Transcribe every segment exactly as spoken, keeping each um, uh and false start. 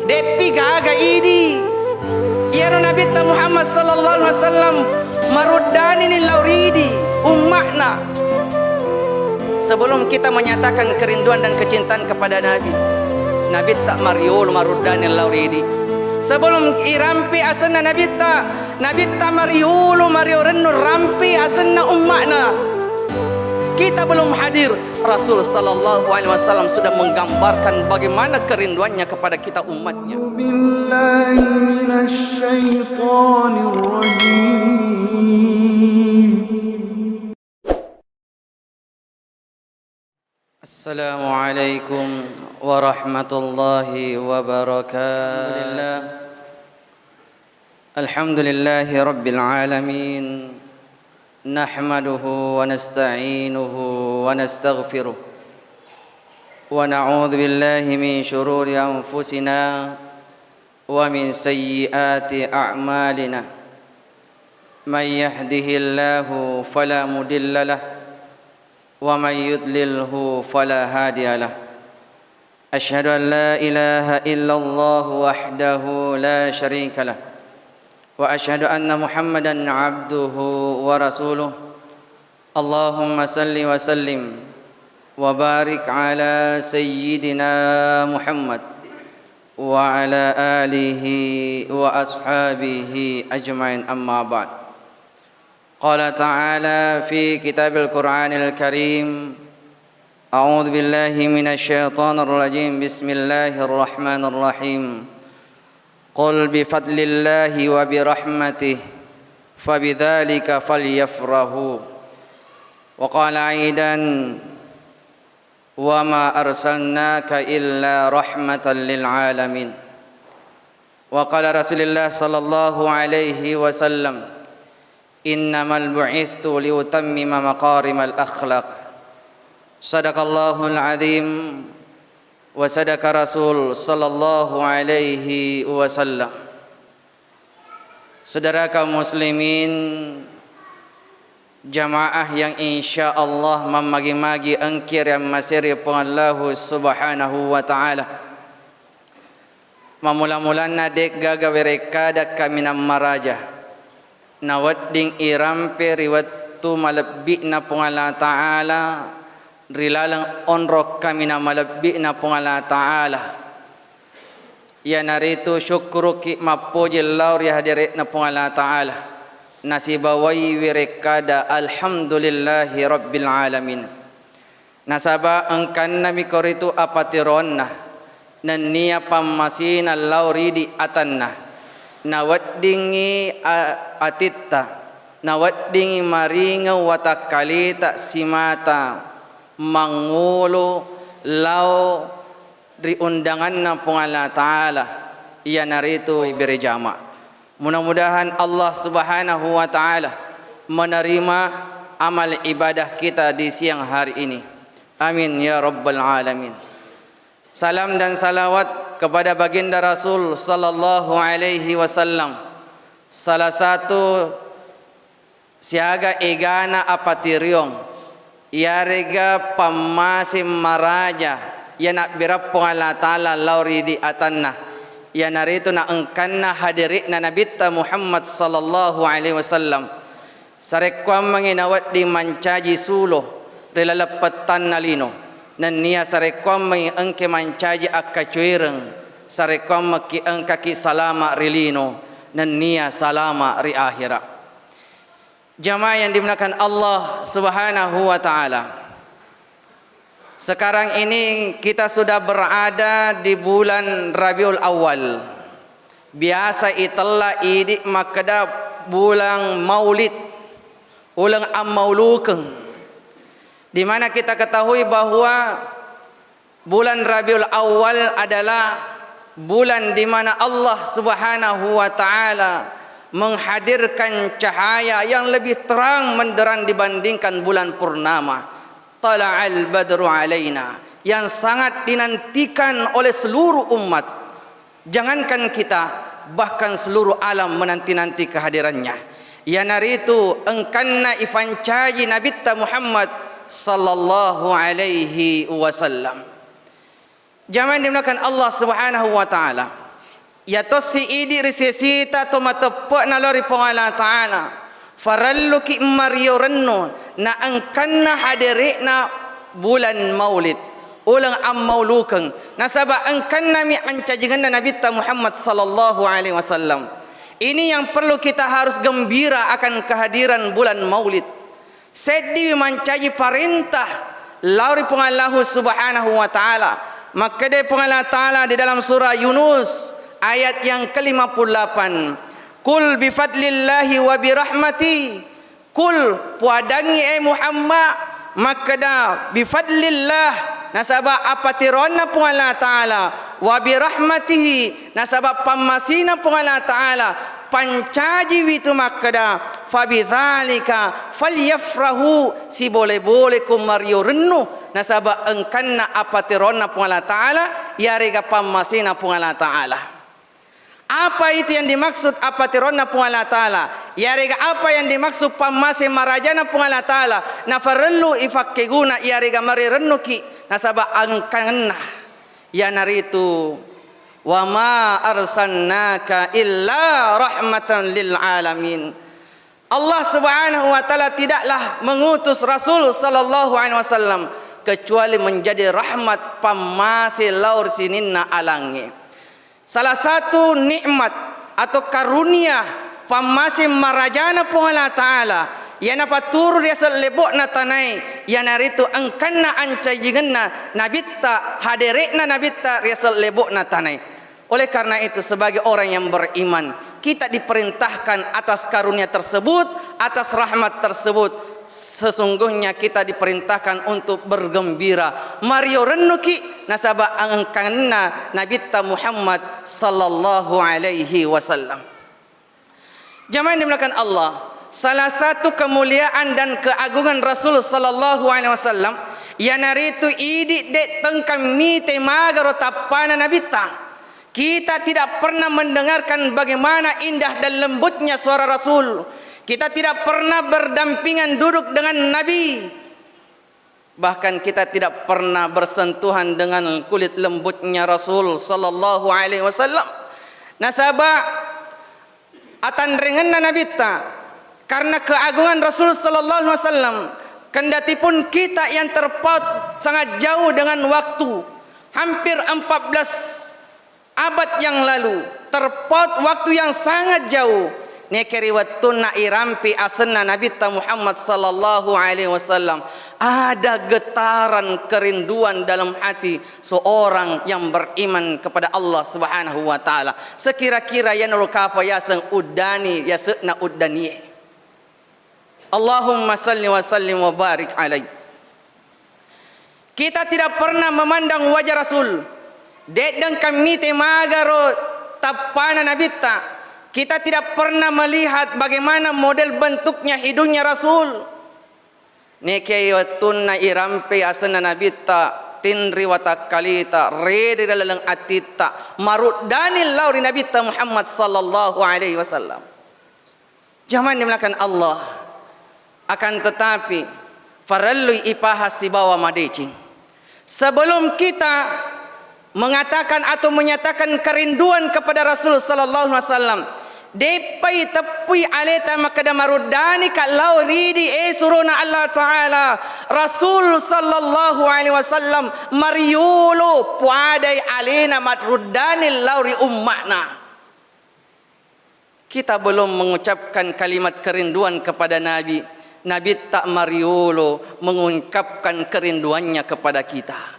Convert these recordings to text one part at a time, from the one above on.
Deppi gaga idi. Iyaro Nabitta Muhammad sallallahu alaihi wasallam maruddanini lao ridi umma'na. Sebelum kita menyatakan kerinduan dan kecintaan kepada Nabi, Nabitta mariolo maruddani lao ridi. Sebelum irampe asenna Nabitta, Nabitta mariolo mario rennu rampe asenna umma'na. Kita belum hadir, Rasul sallallahu alaihi wasallam sudah menggambarkan bagaimana kerinduannya kepada kita umatnya. بالله من الشيطان الرجيم. السلام عليكم ورحمة الله وبركاته. الحمد لله. الحمد لله رب العالمين. نحمده ونستعينه ونستغفره، ونعوذ بالله من شرور أنفسنا ومن سيئات أعمالنا. من يهده الله فلا مضل له، ومن يضلله فلا هادي له. أشهد أن لا إله إلا الله وحده لا شريك له، وأشهد أن محمدا عبده ورسوله. اللهم صل وسلم وبارك على سيدنا محمد وعلى آله وأصحابه أجمعين، أما بعد. قال تعالى في كتاب القرآن الكريم: أعوذ بالله من الشيطان الرجيم. بسم الله الرحمن الرحيم. قل بفضل الله وبرحمته فبذلك فليفرحوا. وقال أيضا: وما أرسلناك إلا رحمة للعالمين. وقال رسول الله صلى الله عليه وسلم: إنما بعثت لأتمم مكارم الأخلاق. صدق الله العظيم وصدق رسول صلى الله عليه وسلم. Saudara kaum muslimin, jamaah yang insya Allah mammagi-magi engki ri ammaseri Puang Allahu Subhanahu wa Ta'ala. Mammula-mulanna, de'gaga werekkada kaminang maraja nawedding irampe ri wettu malebbi'na Puang Allah Ta'ala, ri laleng onrong kaminang malebbi'na Puang Allah Ta'ala. Iyanaritu syukkuruki mappoji lao ri hadire'na Puang Allah Ta'ala, nasibawai werekkada alhamdulillahi rabbil alamin. Nasaba engkannami koritu apatiroanna, nennia pammasina lao ridi atanna, naweddingngi a-, atitta, naweddingngi maringeng watakkalita simata mangngolo lao ri undanganna Puang Allah Ta'ala, iyanaritu bere jama. Mudah-mudahan Allah Subhanahu wa Ta'ala menerima amal ibadah kita di siang hari ini. Amin ya rabbal alamin. Salam dan salawat kepada baginda Rasul sallallahu alaihi wasallam, salah satu siaga egana apatiriong, iyarega pammasing maraja iya nabbireppong Allah Ta'ala lao ri idi atanna, iyanaritu naengkanna hadiri'na Nabitta Muhammad sallallahu alaihi wasallam. Sarekkuammengngi nawedding mancaji sulo ri laleng pettanna lino, nennia sarekkuammengngi engke mancaji akkacoereng, sarekkuammekki engkaki salama ri lino, nennia salama ri ahera. Jamaah yang dimuliakan Allah Subhanahu wa Ta'ala, sekarang ini kita sudah berada di bulan Rabiul Awal. Biasa itella idi makkeda bulan Maulid, uleng ammaulukeng. Di mana kita ketahui bahwa bulan Rabiul Awal adalah bulan di mana Allah Subhanahu wa Ta'ala menghadirkan cahaya yang lebih terang benderang dibandingkan bulan purnama. Tala'al badru alaina, yang sangat dinantikan oleh seluruh umat. Jangankan kita, bahkan seluruh alam menanti-nanti kehadirannya. Iyanaritu engkanna ifancaji Nabitta Muhammad sallallahu alaihi wasallam. Jamaah yang dimuliakan Allah Subhanahu wa Ta'ala. Iyatossi idi ri sesita to mateppe'na lao ri Puang Allah Ta'ala, farelluki mario rennu na engkanna hadere'na bulan Maulid, uleng ammaulukeng, nasaba engkannami ancajingenna Nabitta Muhammad sallallahu alaihi wasallam. Ini yang perlu kita harus gembira akan kehadiran bulan Maulid. Seddiwi mancaji parentah lao ri Puang Allahu Subhanahu wa Ta'ala. Makkedai Puang Allah Ta'ala di dalam surah Yunus ayat yang kelima puluh delapan, "Qul bifadlillahi wa birahmati." Qul, puadangngi, e Muhammad, makkeda, "Bifadlillah," nasaba apatiroanna Puang Allah Ta'ala, "wa birahmatihi," nasaba pammasina Puang Allah Ta'ala, pancajiwi tu makkeda, "Fabidzalika falyafrahu," sibole-boleko mario rennu, nasaba engkanna apatiroanna Puang Allah Ta'ala, iyarega pammasena Puang Allah Ta'ala. Apa itu yang dimaksud apatiroanna Puang Allah Ta'ala? Iyarega apa yang dimaksud pammase marajana Puang Allah Ta'ala? Nafarellu ifakkeguna iyarega marerennuki, nasaba engkanna. Iyanaritu, "Wa ma arsalnaka illa rahmatan lil alamin." Allah Subhanahu wa Ta'ala tidaklah mengutus Rasul sallallahu alaihi wasallam kecuali menjadi rahmat pammase lao ri sininna alangnge. Salah satu nikmat atau karunia pammase marajana Puang Allah Ta'ala, iya napatturu ri aseng lebo'na tanae, iyanaritu engkanna ancajingenna Nabitta, hadere'na Nabitta ri aseng lebo'na tanae. Oleh karena itu, sebagai orang yang beriman, kita diperintahkan atas karunia tersebut, atas rahmat tersebut. Sesungguhnya kita diperintahkan untuk bergembira. Mario rennuki nasaba engkanna Nabitta Muhammad sallallahu alaihi wasallam. Jamaah yang dimuliakan Allah, salah satu kemuliaan dan keagungan Rasul sallallahu alaihi wasallam iyanaritu idi de tengka mite magaro tappana Nabitta. Kita tidak pernah mendengarkan bagaimana indah dan lembutnya suara Rasul. Kita tidak pernah berdampingan duduk dengan Nabi. Bahkan kita tidak pernah bersentuhan dengan kulit lembutnya Rasul sallallahu alaihi wasallam. Nasaba atanrengenna Nabitta, karena keagungan Rasul sallallahu alaihi wasallam, kendatipun kita yang terpaut sangat jauh dengan waktu, hampir empat belas abad yang lalu, terpaut waktu yang sangat jauh, neke ri wettunna irampe asenna Nabitta Muhammad sallallahu alaihi wasallam, ada getaran kerinduan dalam hati seorang yang beriman kepada Allah Subhanahu wa Ta'ala. Sekira-kira yanaro kapa yaseng uddani, yase'na uddanie. Allahumma salli wa sallim wa barik alaih. Kita tidak pernah memandang wajah Rasul. De'deng kami te magaro tappana Nabitta. Kita tidak pernah melihat bagaimana model bentuknya hidungnya Rasul. Neke wettunna irampe asenna Nabitta, tinri watakkalita, rede ri laleng atitta, maruddani lao ri Nabitta Muhammad sallallahu alaihi wasallam. Jamaah dimuliakan Allah, akan tetapi, farellui ipahas sibawa madeceng. Sebelum kita mengatakan atau menyatakan kerinduan kepada Rasul sallallahu alaihi wasallam, deppai teppui aleta makkeda maruddani ka lao ridi, e surona Allah Ta'ala. Rasul sallallahu alaihi wasallam mariolo puadai alena maruddani lao ri umma'na. Kita belum mengucapkan kalimat kerinduan kepada Nabi, Nabitta mariolo mengungkapkan kerinduannya kepada kita.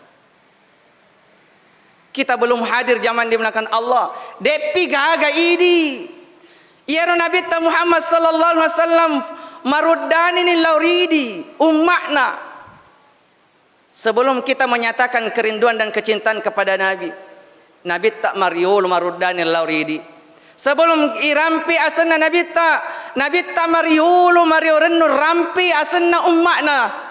Kita belum hadir, jamaah dimuliakan Allah. Deppi gaga idi. Iyaro Nabitta Muhammad sallallahu alaihi wasallam maruddanini lao ridi umma'na. Sebelum kita menyatakan kerinduan dan kecintaan kepada Nabi, Nabitta mariolo maruddani lao ridi. Sebelum irampe asenna Nabitta, Nabitta mariolo mario rennu rampe asenna umma'na.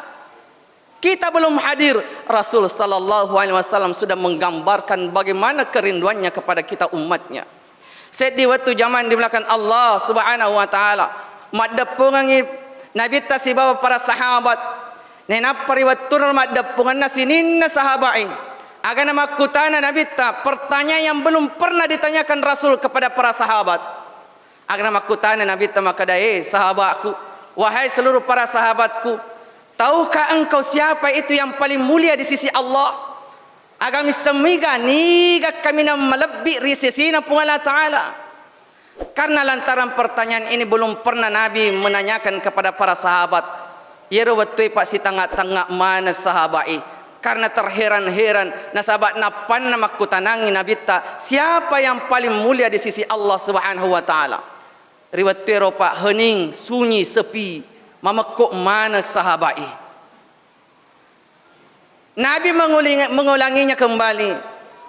Kita belum hadir, Rasul sallallahu alaihi wasallam sudah menggambarkan bagaimana kerinduannya kepada kita umatnya. Seddi wettu, jamaah dimuliakan Allah Subhanahu wa Ta'ala, maddeppungengngi Nabitta sibawa para sahabat. Nainappa ri wettunna maddeppungenna sininna sahabae, Aga namakkutana Nabitta, pertanyaan yang belum pernah ditanyakan Rasul kepada para sahabat. Aga namakkutana Nabitta makkeda, "Eh, sahabatku, wahai seluruh para sahabatku, tahukah engkau siapa itu yang paling mulia di sisi Allah? Aga misseng muiga niga kaminang malebbi ri sesina Puang Allah Ta'ala?" Karena lantaran pertanyaan ini belum pernah Nabi menanyakan kepada para sahabat. Iyaro wettue pa sitengnga-tengnga maneng sahaba'i karena terheran-heran nasaba nappanna makkutanangngi Nabitta, "Siapa yang paling mulia di sisi Allah Subhanahu wa Ta'ala?" Ri wettuero pa hening, sunyi, sepi, mamekko maneng sahaba'i. Nabi menguling-, mengulanginya kembali,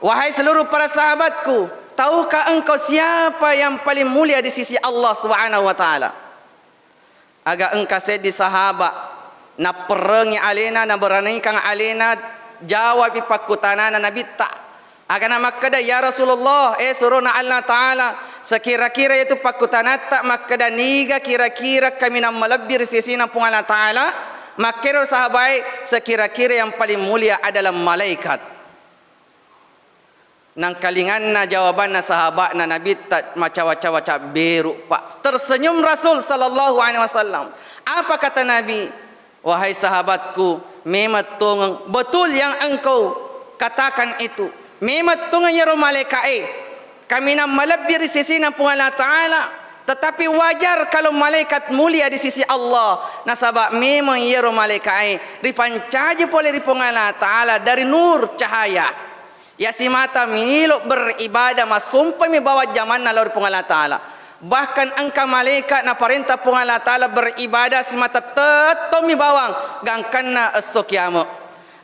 "Wahai seluruh para sahabatku, tahukah engkau siapa yang paling mulia di sisi Allah Subhanahu wa Ta'ala?" Aga engka seddi sahaba napperrengi alena, naberanikan alena jawabi pakkutanana Nabitta. Aga namakkeda, "Ya Rasulullah, eh surona Allah Ta'ala, sekira-kira itu pakkutanatta makkeda niga kira-kira kaminang malebbi ri sesina Puang Allah Ta'ala?" Makkero sahabae, "Sekira-kira yang paling mulia adalah malaikat." Nangkalinganna jawabanna sahaba'na Nabitta macawa-cawa cabberu, Pak. Tersenyum Rasul sallallahu alaihi wasallam. Apa kata Nabi? "Wahai sahabatku, memang tongeng betul yang engkau katakan itu. Memang tongeng iyaro malaika'e kaminang malebbi ri sesina Puang Allah Ta'ala. Tetapi wajar kalau malaikat mulia di sisi Allah. Nasaba memang iyaro malaika'e ripancaji pole ri Puang Allah Ta'ala dari nur, cahaya. Iya simata milo beribadah, massumpami bawang jamanna lao ri Puang Allah Ta'ala. Bahkan engka malaika naparenta Puang Allah Ta'ala beribadah simata tettongmi bawang gangkanna esso kiamat.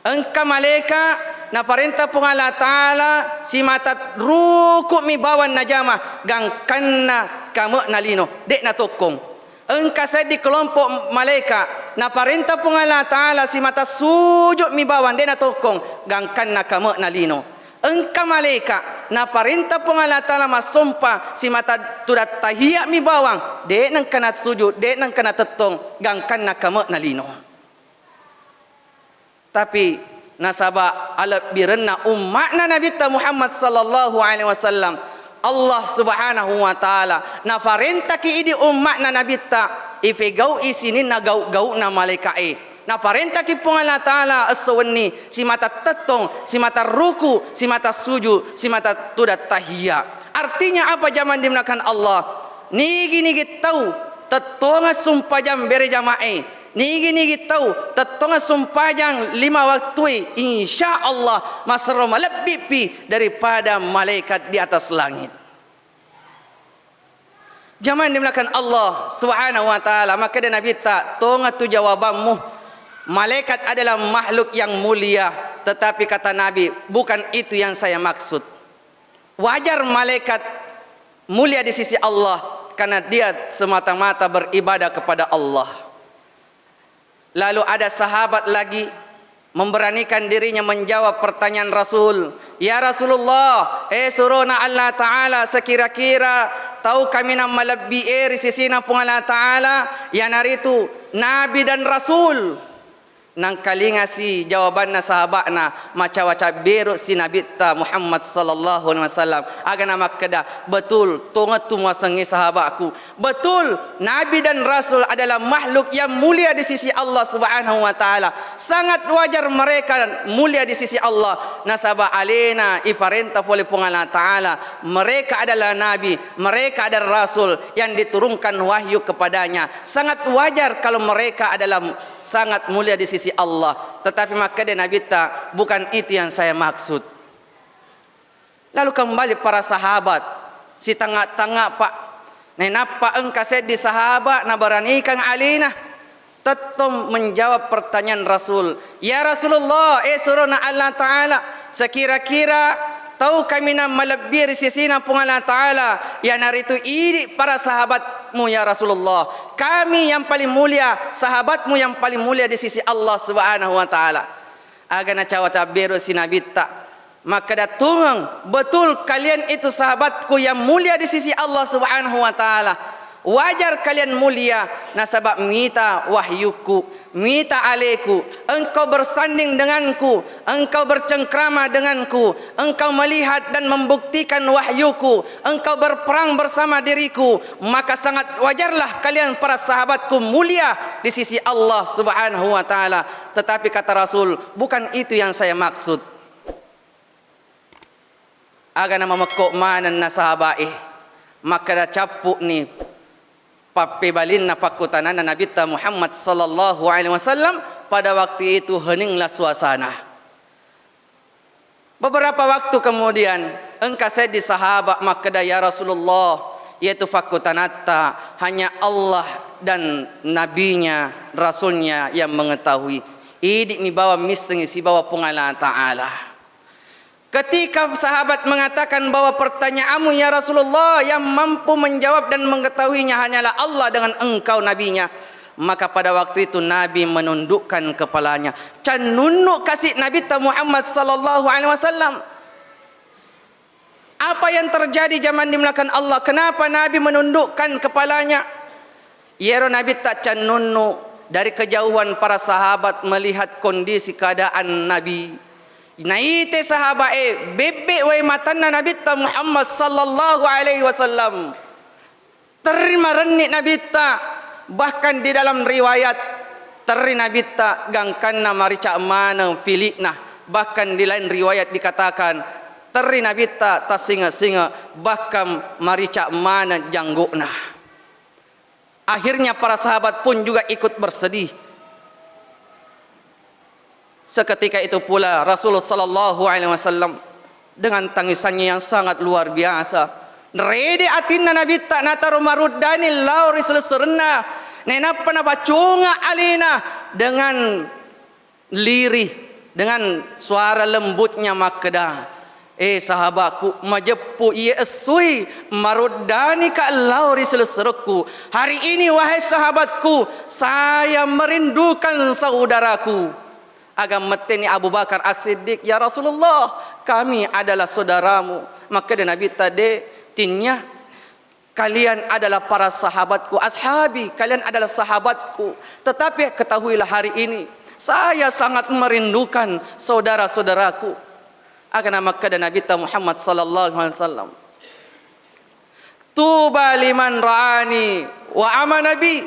Engka malaika naparenta Puang Allah Ta'ala simata ruku'mi bawang najama gangkanna kame'na lino, de' natokkong." Engka seddi kelompok malaika naparenta Puang Allah Ta'ala simata sujudmi bawang, de' natokkong gangkanna kame'na lino. Engka malaika naparenta Puang Allah Ta'ala massompa simata tudang tahiya'mi bawang, de' nengka nasujud, de' nengka natettong gangkanna kame'na lino. Tapi nasaba alebbirenna umma'na Nabitta Muhammad sallallahu alaihi wasallam, Allah Subhanahu wa Ta'ala naparentaki idi umma'na Nabitta ipegau'i sininna gau-gau'na malaika'e. Naparentaki Puang Allah Ta'ala esso wenni simata tettong, simata ruku, simata suju, simata tudang tahiyya. Artinya apa, jamaah dimuliakan Allah? Nigi-nigi tau tettongeng sumpajang berejama'e, nigi-nigi tau tettongeng sumpajang lima wattue, insya Allah maserro malebbipi daripada malaikat di atas langit. Jamaah dimuliakan Allah Subhanahu wa Ta'ala, makkeda Nabitta, "Tongeng tu jawabanmu, malaikat adalah makhluk yang mulia, tetapi," kata Nabi, "bukan itu yang saya maksud." Wajar malaikat mulia di sisi Allah karena dia semata-mata beribadah kepada Allah. Lalu ada sahabat lagi memberanikan dirinya menjawab pertanyaan Rasul, "Ya Rasulullah, eh surona Allah Ta'ala, sekira-kira tau kaminang malebbi e ri sisina Puang Allah Ta'ala, iyanaritu nabi dan rasul." Nangkalingasi jawabanna sahaba'na, macawa cabberu si Nabitta Muhammad sallallahu alaihi wasallam. Aga namakkeda, "Betul, tongeng tu muasengnge sahaba'ku. Betul, nabi dan rasul adalah makhluk yang mulia di sisi Allah Subhanahu wa Ta'ala. Sangat wajar mereka mulia di sisi Allah. Nasaba alena iparenta pole Puang Allah Ta'ala. Mereka adalah nabi, mereka adalah rasul yang diturunkan wahyu kepadanya. Sangat wajar kalau mereka adalah sangat mulia di sisi Allah." Tetapi makkeda Nabitta, "Bukan itu yang saya maksud." Lalu kembali para sahabat, sitanga-tanga, Pak. Nainappa engka seddi sahabat naberanikan alena tettong menjawab pertanyaan Rasul, "Ya Rasulullah, eh surona Allah Ta'ala, sekira-kira tau kaminang malebbi ri sisina Puang Allah Ta'ala, iyanaritu idi para sahabatmu, ya Rasulullah. Kami yang paling mulia, sahabatmu yang paling mulia di sisi Allah Subhanahu wa Ta'ala." Aga nacawa cabberu si Nabitta, makkeda, "Tongeng, betul kalian itu sahabatku yang mulia di sisi Allah Subhanahu wa Ta'ala. Wajar kalian mulia, nasaba mita wahyuku, mita aleku, engkau bersanding denganku, engkau bercengkrama denganku, engkau melihat dan membuktikan wahyuku, engkau berperang bersama diriku, maka sangat wajarlah kalian para sahabatku mulia di sisi Allah Subhanahu wa Ta'ala. Tetapi kata Rasul, bukan itu yang saya maksud. Aga namamekko manenna sahabae, makkeda cappu'ni pappebalinna pakkutananna Nabitta Muhammad sallallahu alaihi wasallam, pada waktu itu heninglah suasana. Beberapa waktu kemudian, engka seddi sahabat makkeda, "Ya Rasulullah, yaitu fakkutanatta hanya Allah dan nabinya, rasulnya yang mengetahui. Idi'mi bawang missengngi sibawa Puang Allah Ta'ala." Ketika sahabat mengatakan bahwa pertanyaanmu, ya Rasulullah, yang mampu menjawab dan mengetahuinya hanyalah Allah dengan engkau nabinya, maka pada waktu itu Nabi menundukkan kepalanya. Cannunnu kasi Nabitta Muhammad sallallahu alaihi wasallam. Apa yang terjadi jamaah dimuliakan Allah? Kenapa Nabi menundukkan kepalanya? Iyaro Nabitta cannunnu, dari kejauhan para sahabat melihat kondisi keadaan Nabi. Naite sahabae bebbe wae matanna Nabitta Muhammad sallallahu alaihi wasallam. Terri marenni Nabitta, bahkan di dalam riwayat terri Nabitta gangkanna marica maneng pili'na, bahkan di lain riwayat dikatakan terri Nabitta tassinge-singe, bahkan marica maneng janggo'na. Akhirnya para sahabat pun juga ikut bersedih. Seketika itu pula Rasulullah sallallahu alaihi wasallam dengan tangisannya yang sangat luar biasa. Rede atinna Nabitta nataro maruddani lao ri selessurenna. Nainappa napacunga alena dengan lirih, dengan suara lembutnya makkeda, "Eh, sahabatku, majeppu iye essui maruddanika lao ri selessurekku. Hari ini, wahai sahabatku, saya merindukan saudaraku." Aga metteni Abu Bakar As-Siddiq, "Ya Rasulullah, kami adalah saudaramu." Makkeda Nabitta, "De, tinnya. Kalian adalah para sahabatku, ashabi, kalian adalah sahabatku. Tetapi ketahuilah hari ini, saya sangat merindukan saudara-saudaraku." Aga namakkeda Nabitta Muhammad sallallahu alaihi wasallam, "Tuba liman ra'ani wa amana bi."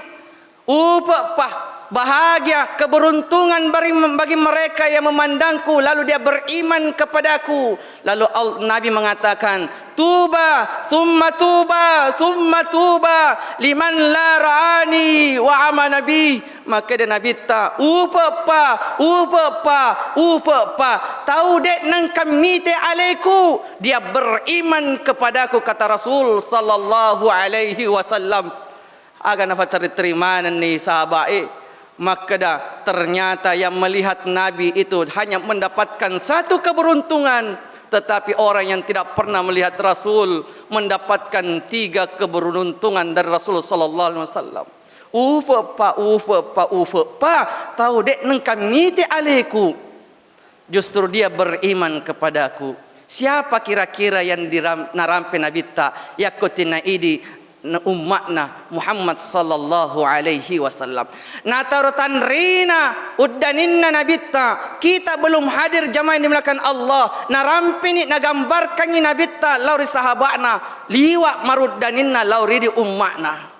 Upe'pa, bahagia, keberuntungan bari-, bagi mereka yang memandangku, lalu dia beriman kepadaku. Lalu Al-, Nabi mengatakan, "Tuba, summa tuba, summa tuba, liman la ra'ani wa amana bi." Makkeda Nabitta, "Upe'pa, upe'pa, upe'pa. Tau de' nengka mite aleku, dia beriman kepadaku," kata Rasul sallallahu alaihi wasallam. Aga napaterri-terri manenni sahabae, makkeda, ternyata yang melihat Nabi itu hanya mendapatkan satu keberuntungan, tetapi orang yang tidak pernah melihat Rasul mendapatkan tiga keberuntungan dari Rasul sallallahu alaihi wasallam. Upe'pa, upe'pa, upe'pa, tau de' nengka mite aleku. Justru dia beriman kepadaku. Siapa kira-kira yang diram-, narampe Nabitta yakko tina idi na-, umma'na Muhammad sallallahu alaihi wasallam? Nataro tanrina uddaninna Nabitta, kita belum hadir jamaah yang dimuliakan Allah, narampini, nagambarkangi Nabitta lao ri sahaba'na, liwa' maruddaninna lao ri di umma'na.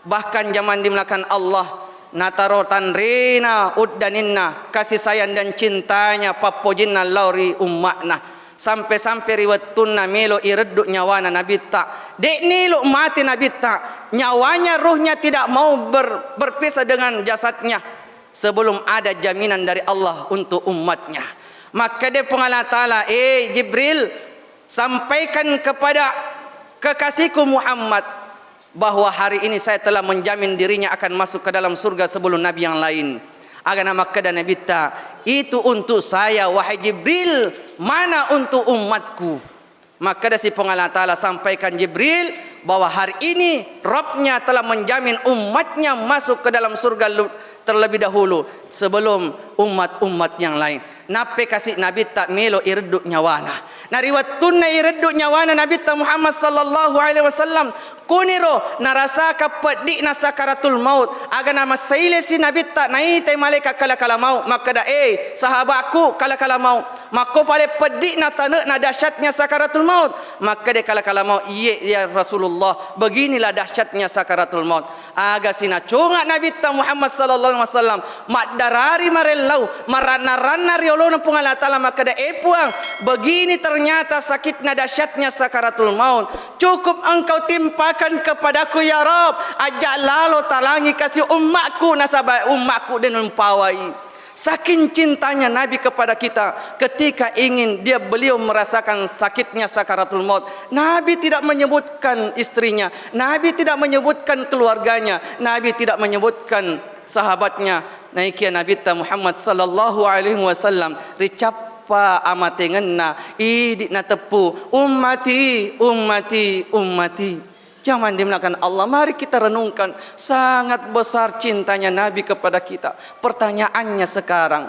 Bahkan jamaah dimuliakan Allah, nataro tanrena uddaninna, kasih sayang dan cintanya, pappojinna lao ri umma'na. Sampe-sampe ri wettunna melo ireddu nyawana Nabitta, de' nelo mate Nabitta, nyawanya, ruhnya tidak mau ber-, berpisah dengan jasadnya sebelum ada jaminan dari Allah untuk umatnya. Makkeda Puang Allah Ta'ala, "Eh Jibril, sampaikan kepada kekasihku Muhammad bahwa hari ini saya telah menjamin dirinya akan masuk ke dalam surga sebelum nabi yang lain." Aga namakkeda Nabitta, "Itu untuk saya, wahai Jibril, mana untuk umatku?" Makkedasi Puang Allah Ta'ala, "Sampaikan Jibril bahwa hari ini Rabbnya telah menjamin umatnya masuk ke dalam surga lu-, terlebih dahulu sebelum umat-umat yang lain." Nappe kasi Nabitta melo ireddu nyawana. Na ri wettunna ireddu nyawana Nabitta Muhammad sallallahu alaihi wasallam, Kuniro narasakang peddi'na sakaratul maut, aga namassailesi Nabitta, naitai malaika kala-kala maut, makkeda, "Eh, sahabatku, kala-kala maut, makko pale peddi'na tane'na dahsyatnya sakaratul maut?" Makkeda kala-kala maut, "Iye, ya Rasulullah, beginilah dahsyatnya sakaratul maut." Aga sinacunga Nabitta Muhammad sallallahu alaihi wasallam, maddarari marellau, maranna-ranna ri olona Puang Allah Ta'ala, makkeda, "Eh Puang, begini ternyata sakitna dahsyatnya sakaratul maut. Cukup engkau timpakan kepadaku ya Rabb, aja lalo talangi kasi ummakku, nasaba ummakku de numpawai." Saking cintanya Nabi kepada kita, ketika ingin dia, beliau merasakan sakitnya sakaratul maut, Nabi tidak menyebutkan istrinya, Nabi tidak menyebutkan keluarganya, Nabi tidak menyebutkan sahabatnya. Naikia Nabitta Muhammad sallallahu alaihi wasallam ricappa amatengenna, idi nateppu, "Ummati, ummati, ummati." Jamaah dimuliakan Allah, mari kita renungkan, sangat besar cintanya Nabi kepada kita. Pertanyaannya sekarang,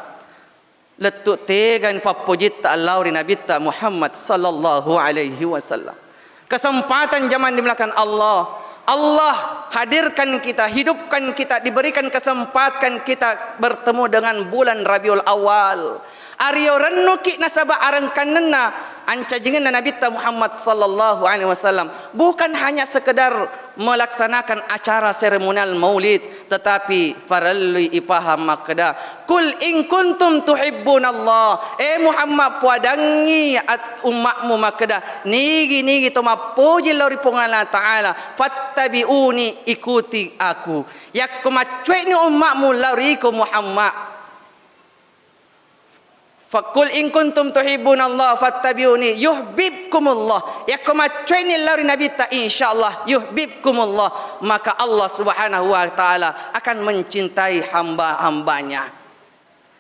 lettu tegai pappojitta lao ri Nabitta Muhammad sallallahu alaihi wasallam. Kesempatan, jamaah dimuliakan Allah. Allah hadirkan kita, hidupkan kita, diberikan kesempatan kita bertemu dengan bulan Rabiul Awal. Ario rennuki nasaba arengkannenna ancajingenna Nabitta Muhammad sallallahu alaihi wasallam. Bukan hanya sekedar melaksanakan acara seremonial maulid, tetapi farellui ipaham makkeda, "Qul in kuntum tuhibbunallah." Eh Muhammad, puadangi at-, ummakmu makkeda, "Nigi-nigi to mappoji lao ri Puang Allah Ta'ala, fattabi'uni, ikuti aku." Yakko maccue'ni ummakmu lao ri iko Muhammad. "Faqul in kuntum tuhibbunallah fattabi'uni yuhbibkumullah." Yakko maccue'ni lao ri Nabitta, insyaallah yuhbibkumullah, maka Allah Subhanahu wa Ta'ala akan mencintai hamba-hambanya.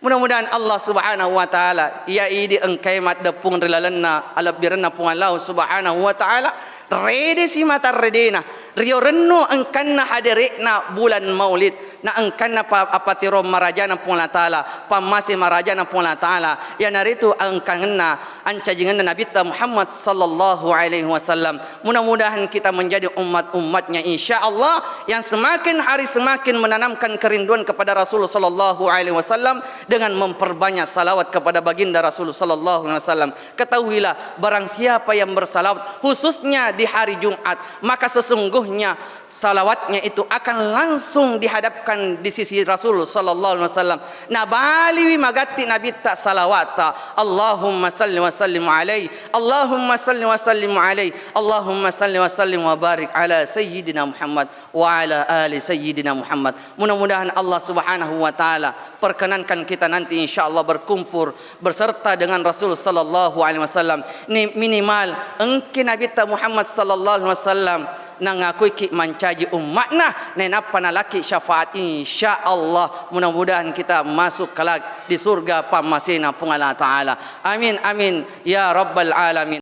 Mudah-mudahan Allah Subhanahu wa Ta'ala, iya idi engkae maddeppung ri lalenna alebbirenna Puang Allah Subhanahu wa Ta'ala, rede simata redena, rio rennu engkanna hadere'na bulan Maulid, na engkanna pa-, apatiro marajana Puang Allah Ta'ala, pammase marajana Puang Allah Ta'ala, iyanaritu engkanna ancajingenna Nabitta Muhammad sallallahu alaihi wasallam. Mudah-mudahan kita menjadi umat-umatnya, insya Allah, yang semakin hari semakin menanamkan kerinduan kepada Rasul sallallahu alaihi wasallam dengan memperbanyak salawat kepada baginda Rasul sallallahu alaihi wasallam. Ketahuilah, barang siapa yang bersalawat, khususnya di hari Jumat, maka sesungguhnya salawatnya itu akan langsung dihadapkan di sisi Rasul sallallahu alaihi wasallam. Nabaliwi magatti Nabitta salawatta, "Allahumma salli wa sallim alaihi, Allahumma salli wa sallim alaihi, Allahumma salli wa sallim wa barik ala Sayyidina Muhammad wa ala ali Sayyidina Muhammad." Mudah-mudahan Allah Subhanahu wa Ta'ala perkenankan kita nanti, insya Allah, berkumpul berserta dengan Rasul sallallahu alaihi wasallam. Ni minimal engki Nabitta Muhammad sallallahu alaihi wasallam nangakuiki mancaji ummatna, nainappa nalaki syafaat, insya Allah. Mudah-mudahan kita masuk kelak di surga pammasena Puang Allah Ta'ala. Amin, amin, ya rabbal alamin.